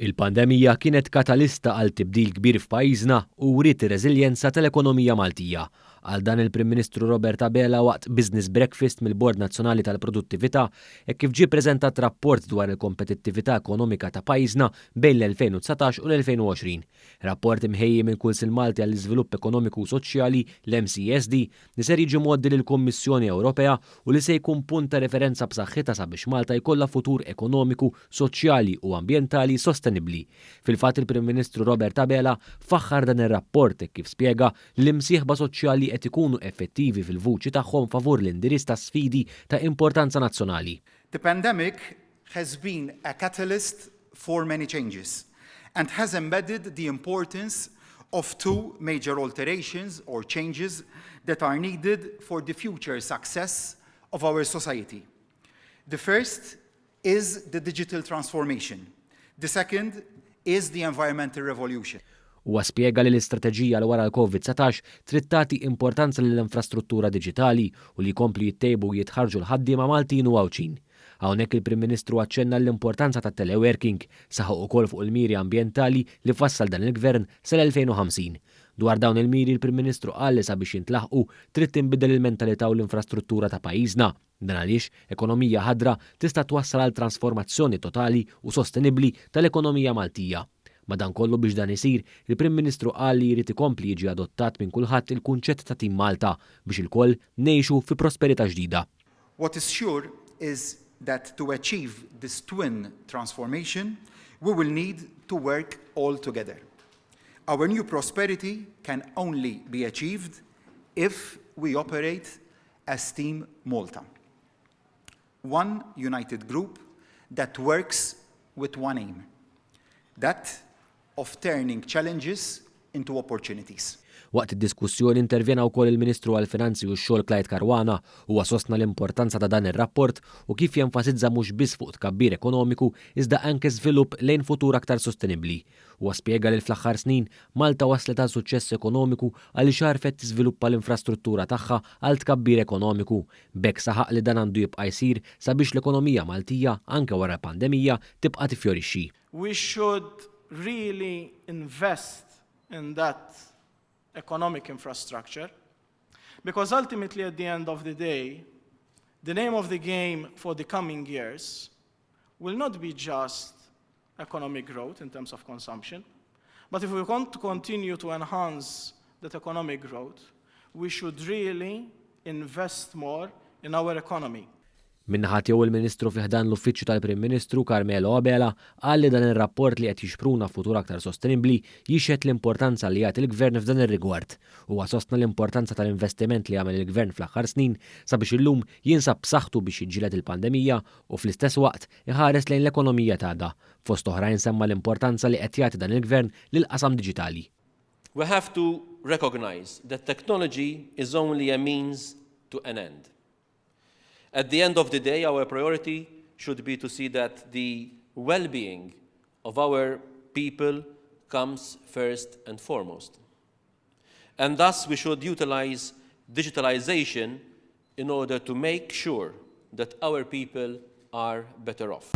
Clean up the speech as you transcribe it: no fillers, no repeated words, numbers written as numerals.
Il-pandemija kienet katalista għal tibdil kbir f'pajjiżna u wriet ir-reżiljenza tal-ekonomija Maltija. Qal dan il-Prim Ministru Robert Abela waqt Business Breakfast mill-Bord Nazzjonali tal-Produttività hekk kif ġie ppreżentat rapport dwar il-kompetittività ekonomika ta' pajjiżna bejn l-2019 u l-2020. Rapport imħejji mill-Kunsill Malti għall-Iżvilupp Ekonomiku u Soċjali, l-MCESD, li ser jiġi mgħoddi lill-Kummissjoni Ewropea u li se jkun punt ta' referenza b'saħħitha sabiex Malta jkollha futur ekonomiku, soċjali u ambjentali sostenibbli. Fil-fatt il-Prim Ministru Robert Abela faħħar dan ir-rapport hekk kif spjega li l-imsieħba soċjali qed ikunu effettivi fil-vuċi tagħhom favur l-indirizz ta' sfidi ta' importanza nazzjonali. The pandemic has been a catalyst for many changes and has embedded the importance of two major alterations or changes that are needed for the future success of our society. The first is the digital transformation. The second is the environmental revolution. Huwa spjega li l-istrateġija għal wara l-Covid-19 trid tagħti importanza lill-infrastruttura diġitali u li jkomplu jittejbu u jitħarrġu l-ħaddiema Maltin u Għawdxin. Hawnhekk il-Prim Ministru aċċenna l-importanza tat-teleworking, saħaq ukoll fuq il-miri ambjentali li fassal dan il-Gvern sal-2050. Dwar dawn il-miri l-Prim Ministru qal li sabiex jintlaħqu trid tinbidel il-mentalità u l-infrastruttura ta' pajjiżna. Dan għaliex ekonomija ħadra tista' twassal għal transformazzjoni totali u sostenibbli tal-ekonomija Maltija. Madankollu biex dan isir, il-Prim Ministru qal li jrid ikompli jiġi adottat minn kulħadd il-kunċett ta' Tim Malta biex ilkoll ngħixu fi prosperità ġdida. What is sure is that to achieve this twin transformation, we will need to work all together. Our new prosperity can only be achieved if we operate as Team Malta. One united group that works with one aim, that of turning challenges into opportunities. Waqt id-diskussjoni intervjena wkoll il-Ministru għall-Finanzi u x-Xogħol Clyde Caruana. Huwa sostna l-importanza ta' dan ir-rapport u kif jenfasizza mhux biss fuq tkabbir ekonomiku iżda anke żvilupp lejn futur aktar sostenibbli. Huwa spjega li fl-aħħar snin Malta waslet għal suċċess ekonomiku għaliex għarfet tiżviluppa l-infrastruttura tagħha għal tkabbir ekonomiku. B'hekk saħaq li dan għandu jibqa' jsir sabiex l-ekonomija Maltija anke wara l-pandemija tibqa' tifjorixxi. We should really invest in that economic infrastructure because ultimately, at the end of the day, the name of the game for the coming years will not be just economic growth in terms of consumption, but if we want to continue to enhance that economic growth, we should really invest more in our economy. Min-naħa tiegħu il-Ministru fi ħdan l-Uffiċċju tal-Prim Ministru Carmelo Abela qal li dan ir-rapport li qed jixpruna futur aktar sostenibbli jixhed l-importanza li jagħti l-Gvern f'dan ir-rigward. Huwa sostna l-importanza tal-investiment li għamel il-Gvern fl-aħħar snin sabiex illum jinsab b'saħħtu biex jiġġieled il-pandemija u fl-istess waqt iħares lejn l-ekonomija t'għada. Fost oħrajn semma l-importanza li qed jagħti dan il-Gvern lill-qasam diġitali. We have to recognize that technology is only a means to an end. At the end of the day, our priority should be to see that the well-being of our people comes first and foremost. And thus we should utilize digitalization in order to make sure that our people are better off.